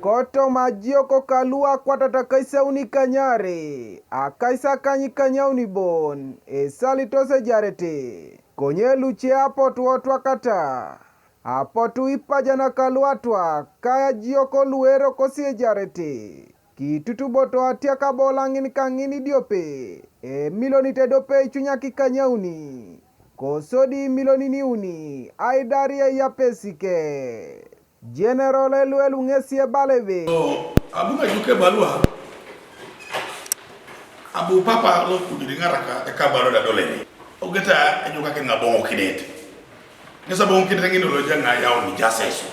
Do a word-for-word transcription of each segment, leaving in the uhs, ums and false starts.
Kotoma ajiok kalu akwatata akaisauni kanyare, akaisakany kanyauni bon, esalitos ejarete. Konye luce apotu otwakata, apotu ipajan kalu atwak, ka ajiok lu erokosi ejarete. Kitutuboto atiaka bo laŋin kaŋin idiope, emilionit ediope icunyaki kanyauni, kosodi imilionin iuni aidari eyapesi ke. General Eluelu ŋesi ebala ebe. So, abu ŋajuk ebalua, abu papa lo kujiri ŋaraka ekabalua da doleni. Ogeta enyukaki ŋaboŋokinet. Ŋesi aboŋokinet ŋini lo ejaŋ ayaun ijasesu.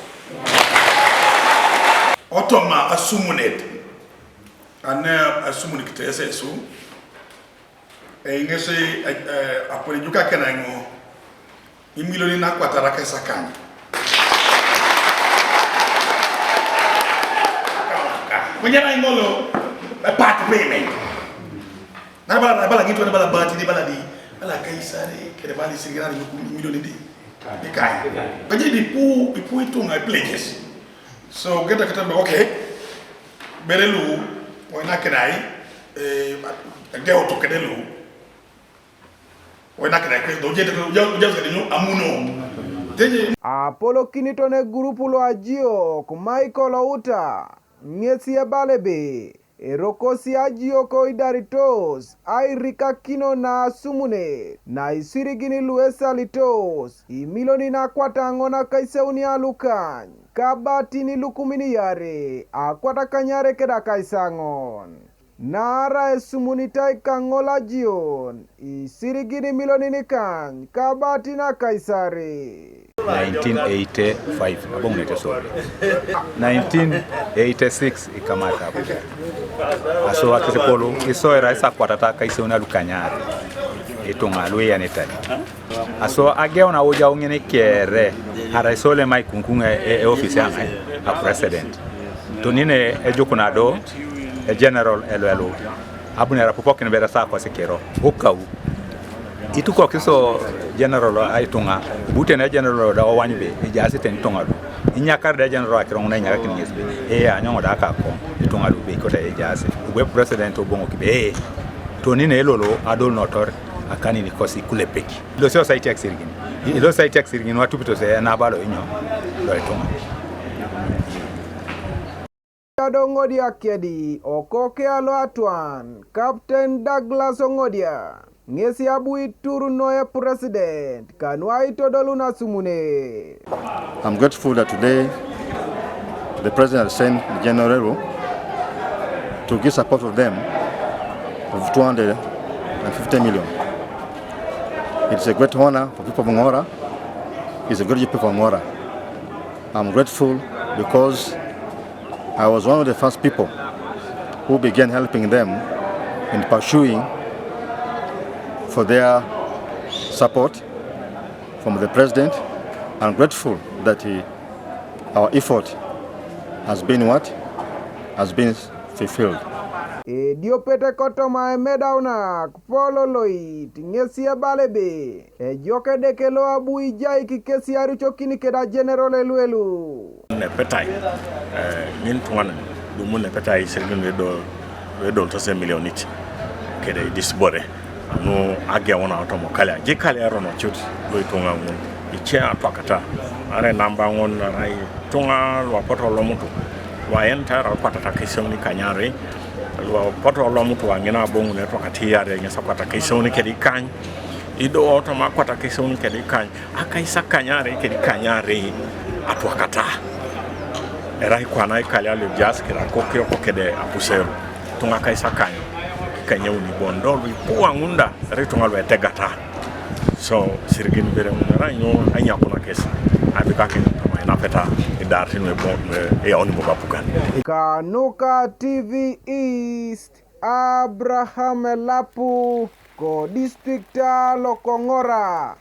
Otoma asumunet. Ane asumunikite esesu. Ei ŋesi, eh, eh, aponi juk akena ŋo imilionin akwatara akais akany. Konyana iŋolo, eh, part payment. Na bala, bala ŋitu, na bala bati, di bala di, bala kaisare, kede bala isirigina ni imilionin di. Ikai. Kaje di pu, ipu itu ŋa pledges. So, geta kata, okay. Bere lu, wena kenai, eh, geo to kede lu. Wena kenai kwe, do jete, do jete, do jete, amuno. Teje. Apolokiniton egurupu lo ajiok Michael Outa, ŋesi ebala ebe, erokosi ajiok oidaritos airikakino na asumunet, na isirigin lu esalitos, imilionin akwataŋon akaisauni alukany, kabatin ilukumin iare, akwat akanyare keda akaisaŋon. Naarai esumunutai kaŋol ajion, isirigin imilionin ikany, kabatin akaisare. Nineteen eighty-five, aboŋunete sore. Nineteen eighty-six, ikamata abu. Aso akisipolu, iso erai isakwatata akaisauni alukanyare. Ituŋa lu iyanitai. Aso ageun aujau ŋin kere, arai sole maikunkuŋ e, e, e ofisi aŋai, a president. Tonine ejukuna do, e general Eluelu. Abunere apupokin bere sa kosi kiro, ukau. Itukokis o general a ituŋa, ibutene general da owany be, ejaas teni ituŋa lu. Inyakar da general akiro ŋun enyakakin ŋes be, ee, anyoŋ da akako, ituŋa lu be ikote ejaas. Ubwe president oboŋok be, ee, tonine elolo adol notor, akanin kosi kulepek. Ilosi osai tiak sirigin. Ilosi osai tiak sirigin, watupito se enaba lo inyo, lo ituŋa. Ado Ŋodia kedi, okoke alo atwan, Captain Douglas Oŋodia, ŋesi abu itur noe president, kanu aitodolu nasumune. I'm grateful that today the president has sent General Rero to give support of them of two hundred fifty million. It's a great honor for people of Ngora. It's a great people of Ngora. I'm grateful because I was one of the first people who began helping them in pursuing for their support from the president. I'm grateful that he, our effort has been what? Has been fulfilled. Ediopet kotoma emedaunak Paul Oloit ŋesi ebala ebe, ejok Edeke lo abu ijaik kesi arucokin keda General Eluelu. Nepetai, eh, ŋin tuŋanan, dumu nepetai isirigin lu edo, lu edolitos emilionit, kede idisibore, anu ageun aotomokalia, jikalia erono cut, lu ituŋa ŋun, ice atwakata, arai namba ŋun, arai ituŋa lu apotu olomutu, lu aenita arai akwatata akaisauni kanyare, lu apotu olomutu aŋin aboŋun etwakata iare, ŋes akwatata akaisauni kede ikany, ido otoma akwatata akaisauni kede ikany, akaisakanyare kede ikanyare atwakata. Erai kwana ikalia lu ejaas kira kokio kokede apusero. Tuŋa akaisakany, ikanyauni bon, do lu ipu aŋun da, erai ituŋa lu etegata. So, isirigin bere ŋun, erai nyo, anyakuna kes, abikakin toma inapeta, idarit nu ebo, eyauni bobo apugan. Kanuka T V East, Abraham Elapu, ko district lo ko Ŋora.